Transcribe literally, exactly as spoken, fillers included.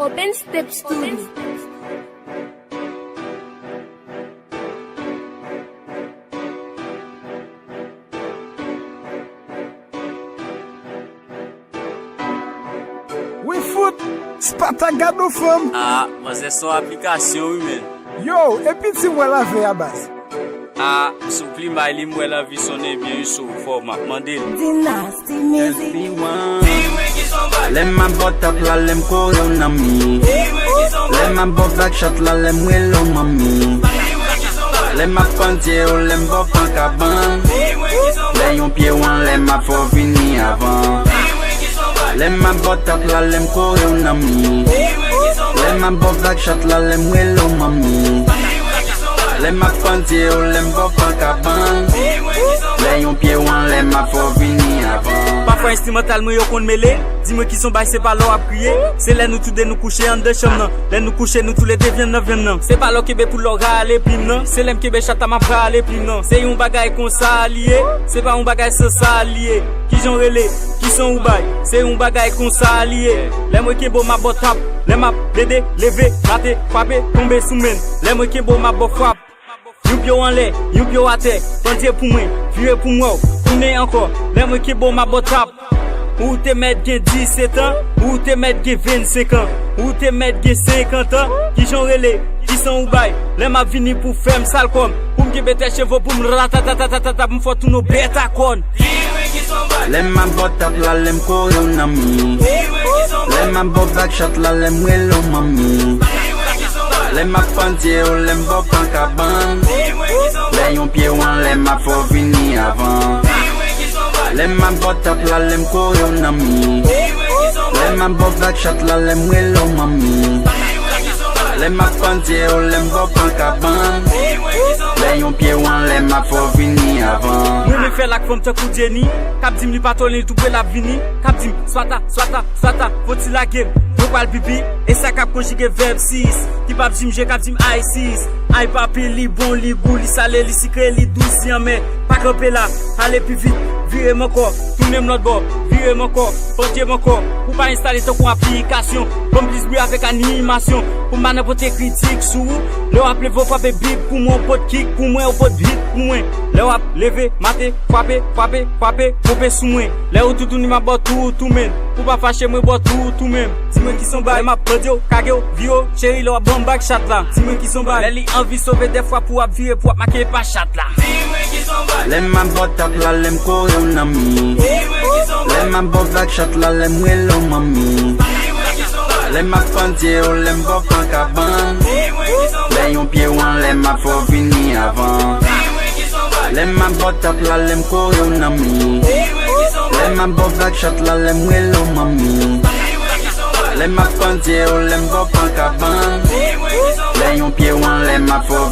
Open Step Studio. Wi fout! Spartak gad on fanm! Ah, manzè se on aplikasyon wi menn. Yo, epi ti m wè lavè a baz. Ah, sou plimay li m wè l anvi sonnen byen wi sou fò m ap mande l. Dynasty Music. Lè m ap bò tap la, lè m kore w nan mi. Lè m ap bò vag chat la, lè m rele w manmi. Lè m ap pandye w, lè m bò pankabann. Lè yon pye w anlè m ap fè w vini avan. Lè m ap bò tap la, lè m kore w nan mi. Lè m ap bò vag chat la, lè m rele w manmi. Lè m ap pandye w, lè m bò pankabann. Lè yon pye w anlè m ap fè w vini avan. Pafwa enstrimantal mwen yo konn mele. Di mwen ki son bay se pa lè w ap kriye. Se lè nou toude nou kouche anndan chanm nan. Lè nou kouche nou toulede vyann nan vyann nan. Se pa lè w kenbe pou lè w rale plim nan. Se lè m kenbe chat la m ap rale plim nan. Se yon bagay konsa li ye. Se pa yon bagay san sa li ye. Kijan w rele? Ki son ou bay? Se yon bagay konsa li ye. Lè mwen kenbe w m ap bò tap. Lè m ap plede leve, mate, frape, tonbe sou menn. Lè mwen kenbe w m ap bò frap. Yon pye w anlè, yon pye w atè. Pandye pou mwen, vire pou m wè w. Tounen ankò, lè mwen kenbe w m ap bò tap. Ou te mèt gen disèt an, ou te mèt gen vennsenk an, ou te mèt gen senkant an. Kijan w rele? Ki son ou bay? Lè m ap vini pou fè m sal kò m. Pou m kenbe tèt cheve w pou m ratatatatata pou m fè w tounen w bèt a kòn. Lè m ap bò tap la, lè m kore w nan mi. Lè m ap bò vag chat la, lè m rele w manmi. Lè m ap pandye w, lè m bò pankabann. Lè yon pye w anlè m ap fè w vini avan. Lè m ap bò tap la, lè m kore w nan mi. Lè m ap bò vag chat la, lè m rele w manmi. Lè m ap pandye w, lè m bò pankabann. Lè yon pye w anlè m ap fè w vini avan. M renmen fè l ak fanm tankou Jenny. K ap di m li pa tolè li tou pre l ap vini. K ap di m swata, swata, swata, fò ti lage m. Mwen pral pipi. E sa k ap konjige vèb sis. Ki p ap di m je, k ap di m ay sis. Ay papi, li bon, li gou, li sale, li sikre, li dous, li anmè. Pa kanpe la, ale pi vit. Vire m ankò, tounen m lòt bò. Vire m ankò, pandye m ankò. Pou pa enstale tankou aplikasyon. Ban m plis bri avèk animasyon. Pou m pa nan pote kritik sou ou. Lè w ap leve w frape bit pou mwen, w pot kik pou mwen, w pot bit pou mwen. Lè w ap leve, mate, frape, frape, frape, tonbe sou mwen. Lè ou toutouni m ap bò tou, tou menm. Pou pa fache mwen bò tou, tou menm. Di mwen ki son bay, lè m ap pandye w, kage w, vire w, cheri lè w ap ban m bag chat la. Di mwen ki son bay. Lè li anvi sove dèfwa pou w ap vire, pou w ap make pa chat la. Lè m ap bò tap la, lè m kore w nan mi. Lè m ap bò vag chat la, lè m rele w manmi. Lè m ap pandye w, lè m bò pankabann. Lè yon pye w anlè m ap fè w vini avan. Lè m ap bò tap la, lè m kore w nan mi. Lè m ap bò vag chat la, lè m rele w manmi. Lè m ap pandye w, lè m bò pankabann. Lè yon pye w anlè m ap fè w